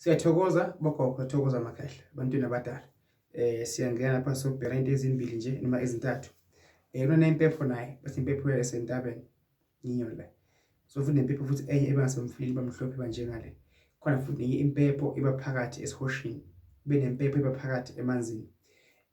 Siyathokoza bogogo, siyathokoza makhehla, abantwini abadala. Siyangena lapha sobheka into ezimbili nje noma ezintathu. Kunana impepho naye, bese impepho yasentabeni ngiyo le. So futhi nempepho futhi enye eba ngasemfuleni bamhlophe banjengale. Khona futhi nenye impepho iba phakathi esihoshini, kube nempepho iba phakathi emanzini.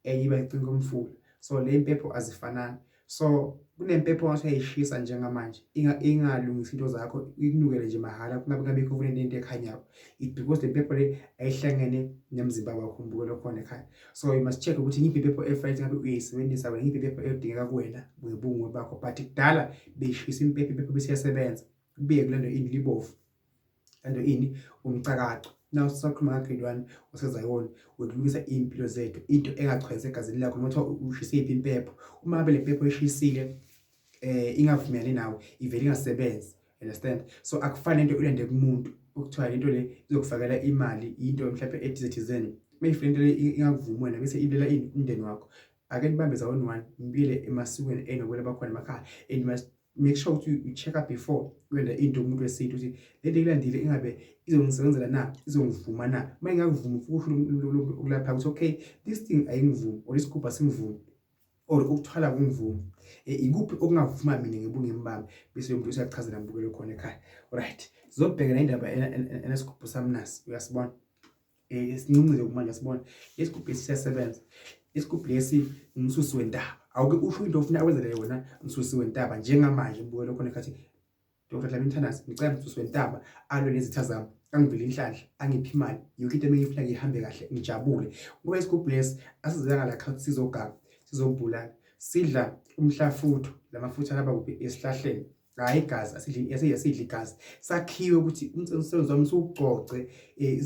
Enye iba eceleni komfula. So le impepho azifanani. So kunempepho ongathi uyayishisa njengamanje ingalungisi into zakho, ikunukele nje mahhala, kungabe kungabikho kunento into ekhanyayo. It because le mpepho le ayihlangene nemzimba wakho umbukelo khona ekhaya. So you must check ukuthi ngiphi impepho efanele ngabe uyayisebenzisa wena, ngiphi impepho edingeka kuwena ngebungu bakho. But kudala beyishisa impepho, impepho bese iyasebenza. Kubuye kulento ini libovu. Lento ini umcakaco. Now sisakhuluma nga grade 1 usezayoni wekulungisa impilo zethu, into engachwensa egazini lakho noma kuthiwa ushise iphi impepho. Uma ngabe le mpepho ishisile ingavumelani nawe, ivele ingasebenzi. Understand? So akufani into ulande kumuntu okuthiwa lento le izokufakela imali, into mhlawumbe ethize thizeni. Mayifike into le ingakuvumi wena bese ibulela ini umndeni wakho. Ake nibambe zawoni one, nibuyele emasikweni enu kwela bakhona emakhaya, and you must make sure ukuthi you check up before wenza into umuntu wesintu ukuthi le nto ilandile ingabe izongisebenzela na, izongivuma na. Uma ingakuvumi futhi ukulapha ukuthi okay, this thing ayingivumi or isigubhu asingivumi or ukuthwala kungivumi, ikuphi okungavuma mina ngebungemi bami, bese lo muntu usiyachazela mbukelo khona ekhaya. Right, sizobheka indaba enesigubhu sami nasi, uyasibona sincincile kumanje, sibona isigubhu lesi siyasebenza. Isigubhu lesi umsusi wentaba. Awuke usho into ofuna akwenzele yona umsusi wentaba njengamanje mbukelo khona ekhathi Dr. Dlamini Mthandazi, ngicela umsusi wentaba alwe nezitha zami, angivele inhlanhla, angiphe imali, yonke into engiyifuna ngihambe kahle, ngijabule. Ngoba isigubhu lesi asizanga la khathi sizoganga, sizobulala. Sidla umhlafutho, lamafutha laba kuphi esihlahleni. Hayi igazi asidli, asidli igazi. Sakhiwe ukuthi umsebenzi wami siwugcogce,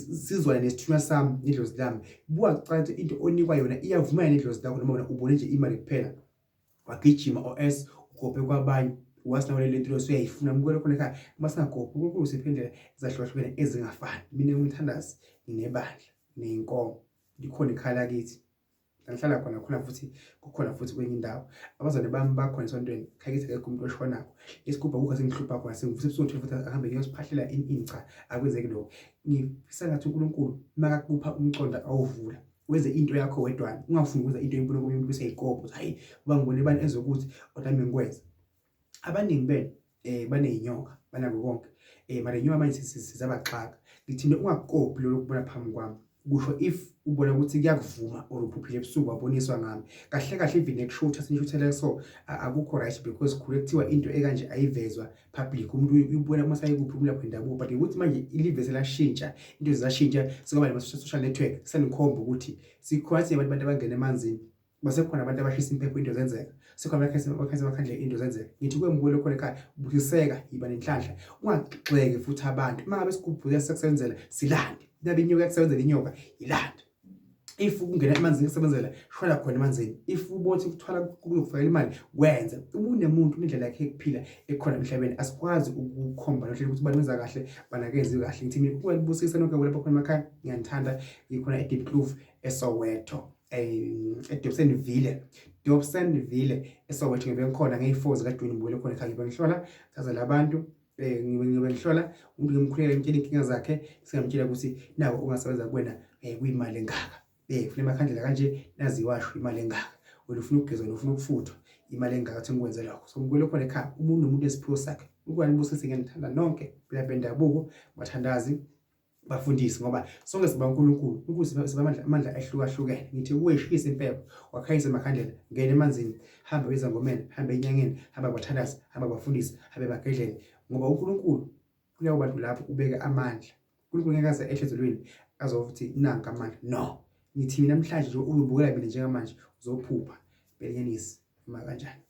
sizwane nesithunywa sami nedlozi lami. Buka kucaca into onikwa yona iyavumela nedlozi lakho noma wena ubone nje imali kuphela. Wagijima OS ugope kwabanye, wazi nawe le nto usuyayifuna mbukelo khona ekhaya. Uma singagophi uNkulunkulu usiphe indlela ezahlukahlukene ezingafani. Mina ngumthandazi, nginebandla, ngineyinkomo, likhona ikhaya lakithi. Ngihlala khona khona futhi kukhona futhi kwenye indawo. Abazali bami bakhona esontweni, khaya kithi akekho umuntu oshonako. Isigubhu akukho sengihlupha khona, sengivuse ebusuku ngithole futhi ahambe ngiyosiphahlela ini ini, cha akwenzeki lokho. Ngifisa ngathi uNkulunkulu makakupha umqondo awuvula wenze into yakho wedwana, ungafuni ukwenza into yempilo komunye umuntu bese yikopo ukuthi hayi uba ngibone bani ezokuthi kodwa mina ngikwenze. Abaningi benu baneyinyoka, banako konke. Mara inyoka manje sizabaxaka. Ngithi mina ungakopi lolu kubona phambi kwami. Kusho if ubona ukuthi kuyakuvuma or uphuphile ebusuku waboniswa ngami. Kahle kahle even nekushutha sinishuthele so akukho right because khule kuthiwa into ekanje ayivezwa public. Umuntu uyibona uma sayikuphi umlaphi wendabuko, but ukuthi manje ilive selashintsha, into zisashintsha, sekuba nama social network senikhomba ukuthi sikhona thina abantu abangena emanzini. Basekhona abantu abashisa impepho into zenzeka, sekhona abakhanyisa amakhandlela into zenzeka. Ngithi kwemukelo khona ekhaya, busiseka, yiba nenhlanhla, ungagxeki futhi abantu. Uma ngabe isigubhu siyakusebenzela silande, nabe inyoka yakusebenzela inyoka ilande. If ukungena emanzini kusebenzela, shona khona emanzini. If ubothi ukuthwala kuzokufakela imali, kwenze. Uma unemuntu unendlela yakhe yokuphila ekhona emhlabeni, asikwazi ukukhomba nohlelo ukuthi bani wenza kahle banakenzi kahle. Ngithi mina ukungalibusisa nonke lapho khona emakhaya, ngiyanithanda. Ngikhona eDiepkloof eSoweto, eDobsonville, Dobsonville eSoweto. Ngibe ngikhona ngeyi-4 zikaJuni, ngibukele khona ekhaya, ngibe ngihlola chazela abantu, ngibe ngihlola umuntu, ngimkhulekela, ngimtshela inkinga zakhe, singamtshela ukuthi nawo ungasebenza kuwena kuyimali engaka, ufuna amakhandlela kanje, nazi iwasho imali engaka, wena ufuna ukugezwa, ufuna ukufuthwa, imali engaka, thi ngikwenze lokho. So ngibukele khona ekhaya, umuntu nomuntu esiphiwo sakhe. Ukwanibusise, ngiyanithanda nonke phela bendabuko, bathandazi, bafundisi, ngoba sonke siba uNkulunkulu, uNkulunkulu siba amandla, amandla ehlukahlukene. Ngithi kuwe shisa impepho, wakhanyisa amakhandlela, ngena emanzini, hamba ezangomeni, hamba enyangeni, hamba kwathandazi, hamba kwafundisi, hamba emagedleni, ngoba uNkulunkulu kulabo bantu lapho ubeke amandla. uNkulunkulu ngeke aze ehle ezulwini azokuthi nanka amandla. No, ngithi mina namhlanje nje uzobukela mina njengamanje uzophupha belenyanyisi noma kanjani.